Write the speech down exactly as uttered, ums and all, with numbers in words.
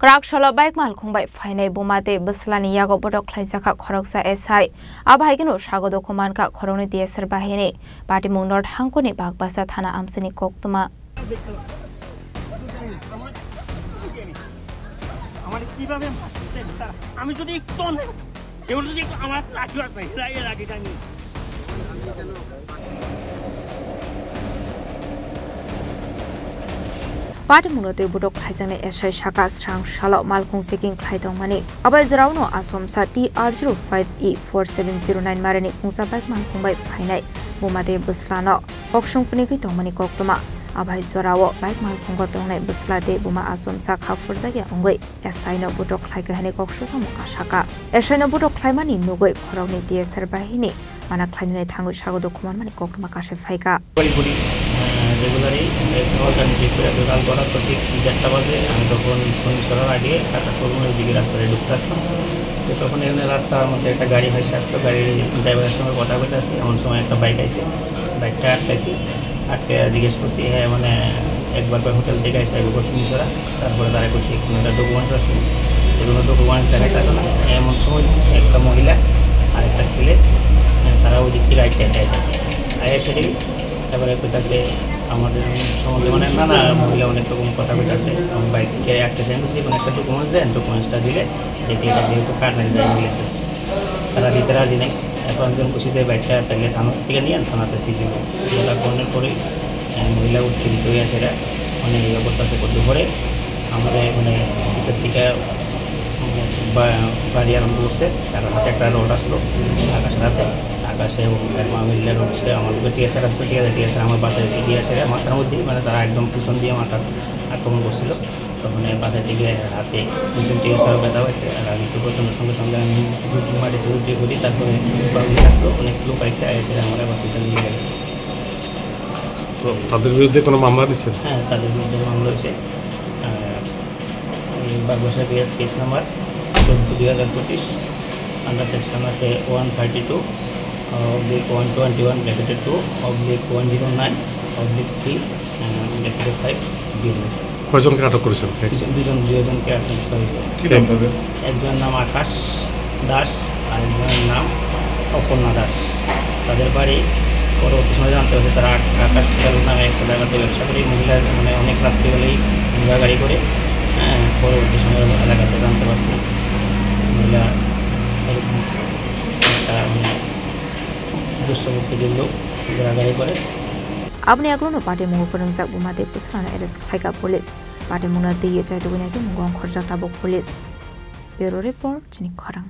Kwrak salo bike malkhung bai phainai buma tei bwslani yago bodok khlaijakha khoroksa S I. Abo hai kheno sago dukhu mankha khoroknwi T S R bahini. Patimung North hangkoni Bakbasa thana amchaini koktwma. আমার কিভাবে মারছে? আমি যদি একটু অন্যায়, কেউ যদি একটু আমার রাখি আসবে, এর আগে, এর আগে জানিস। Patimungno tei bodok khlaijaknai S I saka srang salo malkhung checking khlai tongmani. Abai jorao no asomsa T R zero five E four seven zero nine marani khungsa bike malkhung bai phainai buma tei bwslano kok songphuni gwi tongmani koktwma. Abai jorao bike malkhungo tongnai bwsla tei buma asomsa kha phurjakya wngwi S I no bodok khlaikha hwnwi kok sujamo kasaka. S I no bodok khlaimani nugwi khoroknwi T S R bahini mana khlainani thangwi sago dukhu manmani koktwma kasai phaikha. পরি করি, আহ, রেগুলারই এক ঘন্টা নিজে করে। তো কাল করার তো ঠিক দেড়টা বাজে, আমি তখন শনি ছড়ার আগে ঢাকা শোরুমের দিকে রাস্তায় ঢুকতে আসতাম। তো তখন এখানে রাস্তার মধ্যে একটা গাড়ি ভাসে আসতো, গাড়ির ড্রাইভারের সঙ্গে কথা বলতে আসি, এমন সময় একটা বাইক আইছে, বাইকটা আটকাইছি। আটকে জিজ্ঞেস করছি, হ্যাঁ, মানে, একবার করে হোটেল থেকে আইসে, একবার করে শনি ছড়া। তারপরে তারা কইছে, "কোনো একটা ডকুমেন্টস আছে?" তো কোনো ডকুমেন্টস দেখাইতেছে না। এমন সময় একটা মহিলা আর একটা ছেলে, আহ, তারা ওই দিক থেকে আইতে আইতে আইতেছে। আয়া সেটাই তারপরে কইতাছে, আমাদের সম্বন্ধে মানে নানা মহিলা অনেক রকম কথা কইতাছে। এবং বাইকে একটা সেন্ড করছে, "কোনো একটা ডকুমেন্টস দেন, ডকুমেন্টসটা দিলে যেটি এটা যেহেতু কার্ড নাই, ড্রাইভিং লাইসেন্স।" তারা দিতে রাজি নাই। এখন একজন খুশিতে বাইকটা পেলে থানা থেকে নিয়ে থানাতে সিজ হলো। যেটা করার পরে, আহ, মহিলা উত্তেজিত হয়ে সেটা মানে ইয়ে করতেছে। করতে পরে আমাদের মানে পিছের দিকে, মানে, বা-, বাড়ি আরম্ভ করছে। তার হাতে একটা রড আসলো, আকাশের হাতে, আকাশে এবং তার মা মিললে রড সে আমার দিকে টিএসআর আসলো, ঠিক আছে, টিএসআর আমার বাসায় দিয়ে আসে মাথার মধ্যে, মানে, তারা একদম পিছন দিয়ে মাথার আক্রমণ করছিল। তখন এই বাসায় দিকে হাতে দুজন টিএসআর ব্যথা হয়েছে, আর আমি তো প্রথমে সঙ্গে সঙ্গে আমি মাটিতে উঠে করি, তারপরে পাবলিক আসলো, অনেক লোক আইসে, আইসে আমরা হসপিটালে নিয়ে গেছি। তো তাদের বিরুদ্ধে কোনো মামলা নিছেন? হ্যাঁ, তাদের বিরুদ্ধে মামলা হয়েছে। আহ, এই বাগবাসা বিএস কেস নাম্বার চোদ্দ দুই হাজার পঁচিশ, আন্ডার সেকশন আছে one thirty two oblique one twenty one bracketed two oblique one zero nine oblique three bracketed five BNS. কয়জনকে আটক করেছেন? দুজন, দুজন, দুজনকে আটক করা হয়েছে। কি নাম তাদের? একজনের নাম আকাশ দাস, আরেকজনের নাম অপর্ণা দাস। তাদের বাড়ি পরবর্তী সময় জানতে হয়েছে তারা আক-, আকাশ হোটেল নামে একটা জায়গাতে ব্যবসা করে। এই মহিলা মানে অনেক রাত্রি হলেই ঘোরাঘুরি করে। হ্যাঁ, পরবর্তী সময় এলাকাতে জানতে পারছি মহিলা এরকম একটা মানে দুষ্ট প্রকৃতির লোক ঘোরাঘুরি করে। Aboni aglono patimung o kwrwngjak buma tei bwswlano arrest khlaikha police. Patimungno twiwi chaitugwi nai tongmung wngkhorjak tabuk police. Bureau report, chini khorang.